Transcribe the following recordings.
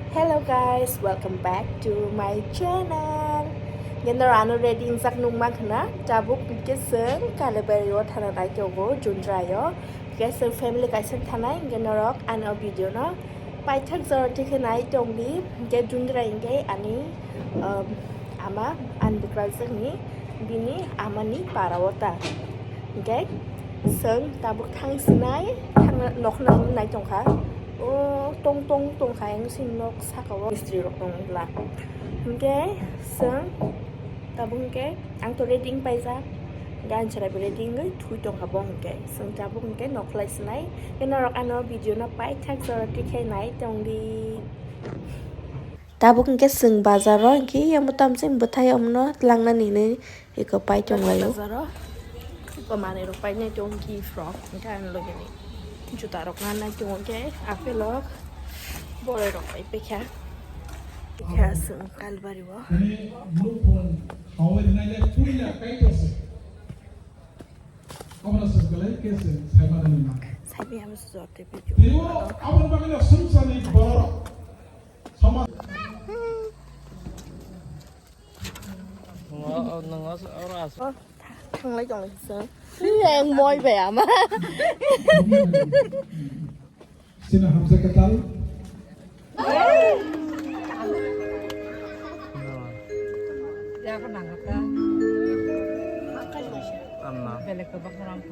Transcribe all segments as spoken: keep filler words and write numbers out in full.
Hello guys, welcome back to my channel. Genor ano ready insak nung makhna, tabuk ke seng Kalibari o thana nai tongo Jundrayo. Ke seng family kaisa thanai, genorok ano video no paithak jora tikhe nai tongdi, ke Jundra inge ani, um, ama ani bukrajak ni bini amani para o ta. Hingke seng tabuk thang sinai, thang nokna nai tongkha. O tong tong tongkha, ang si nok saka o mistri rok tong la. Hingke seng tabuk hingke ang to ready wng paijak. Hingke ang chwrai bo ready wngwi thui tongkha bo hingke. Seng tabuk hingke nok lai sinai. Hingke norok ano video no paithak jora tikhe nai tongdi. Tabuk hingke seng bazar o hingke yamo tamseng bwthai omono langnani hinwi. Eko pai tong laio. Bazaro manwi rok pai nai tongo, gift rok, hingke ani loge ni juta rok nang nai tongo, hingke apple rok, boroi rok pai paikha. Kha seng Kalibari o. Ani blue phone hawai nai le puila kai to se. Abra se belai ke se sai ma dani ma. Sai bi am su jor te video. Teo abon bagani sumsani borok. Sama. Nungo, nungo oro asu. Oh, thanglai tonglaisang. Yang moi bai ama. Sina hamsa katal. Ya, aku nangkep kan. Amma. Belek ke bakal orang.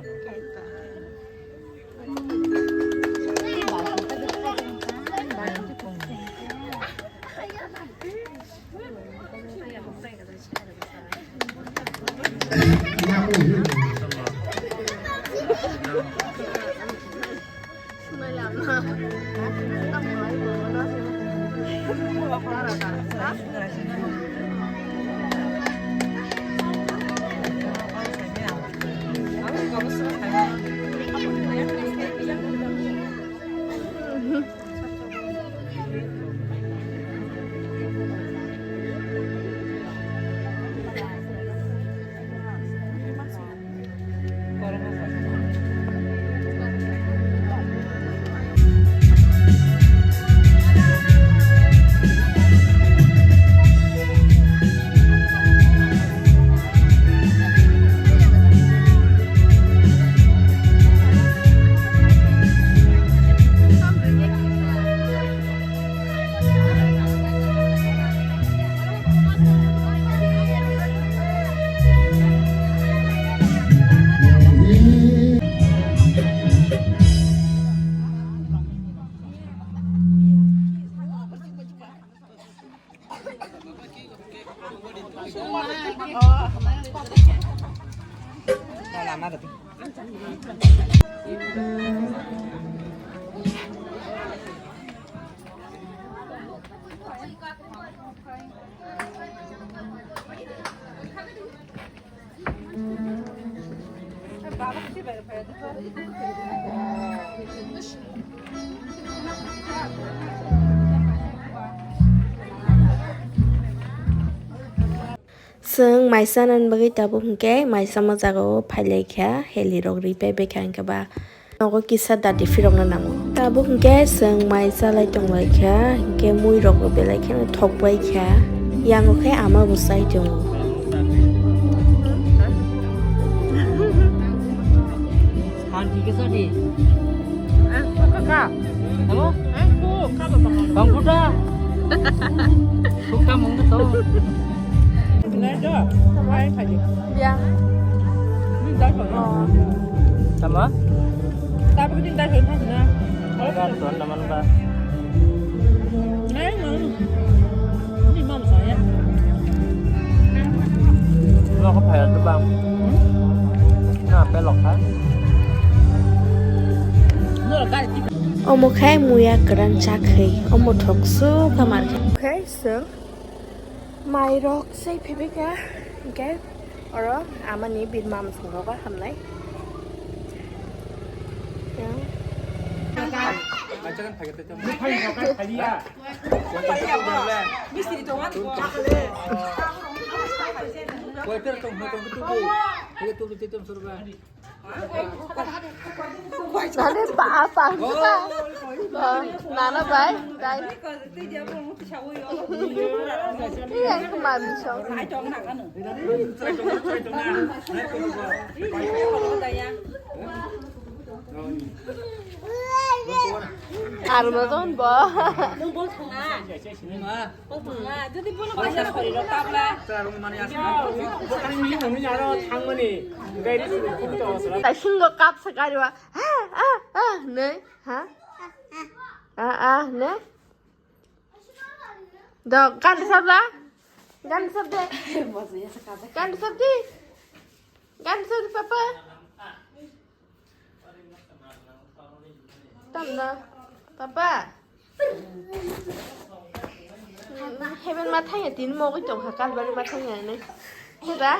Chwng mai chanani bagwi tabuk hwnkhe mai chama jagao phailaikha, helirok ri paibaikha hwnkhe ba. Nogo kisa dati phirokna nango. Tabuk hwnkhe chwng mai chalai tonglaikha, hwnkhe muirokbo belai kheno thokbaikha. Yango khe ama bo chai tongo. Tamo? Bangkuda? Buka mungkin tau. Biang. Tamo? Tapi kita dah kena. Ada tuan teman ba. Nokha phai rw bang. Na pelok kha. Omo khai muya kwran chakhwi, omo thok su khamar khe. Khai sung. Mairok sei phibika, hingke oro amani birma mwsongrok hamnai. Nani pa, pa, pa. Nana bai, bai. Iya, kemari so. Arma ton bo. Nung bol thangna. Bol thangna. Jodi bol bahasa khori rok tabla. Taising go kap sa kariwa. Ha, ah, ah, ne, ha? Ah, ah, ne? Dok, kan sabla? Kan sabde? Kan sabde? Kan sabde, papa? Tamna. Papa? Heben ma thangya, tin mogwi tongkha, kalbari ma thangya ne. Heda?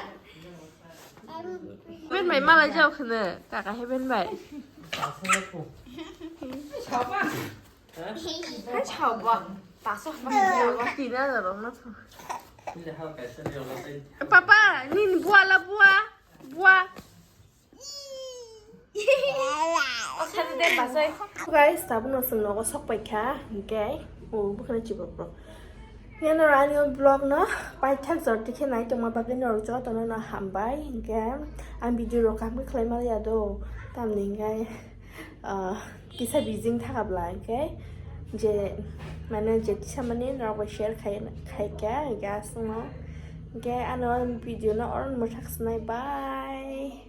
Heben bai malai jao khne, kaka heben bai. Hai chao ba. Paso ba. Tina da rong na. Papa, nini bua la bua. Bua. Guys, tabuk no chwng nogo sok paikha, hwnkhe, o, bukhana chibok rok. Yan oro ani o vlog no paithak jor tikhe nai tongma bagwi norok jotono no hambai, hwnkhe, ang video rok kaham khe khlai maliya do, tamni hwnkhe, ah, kisa bijing thakabla, hwnkhe, je, mane, je tisamani norok bai share khai, khaikha, hwnkhe, aswkno, hwnkhe, ano video no oro mwthak swnai, bye.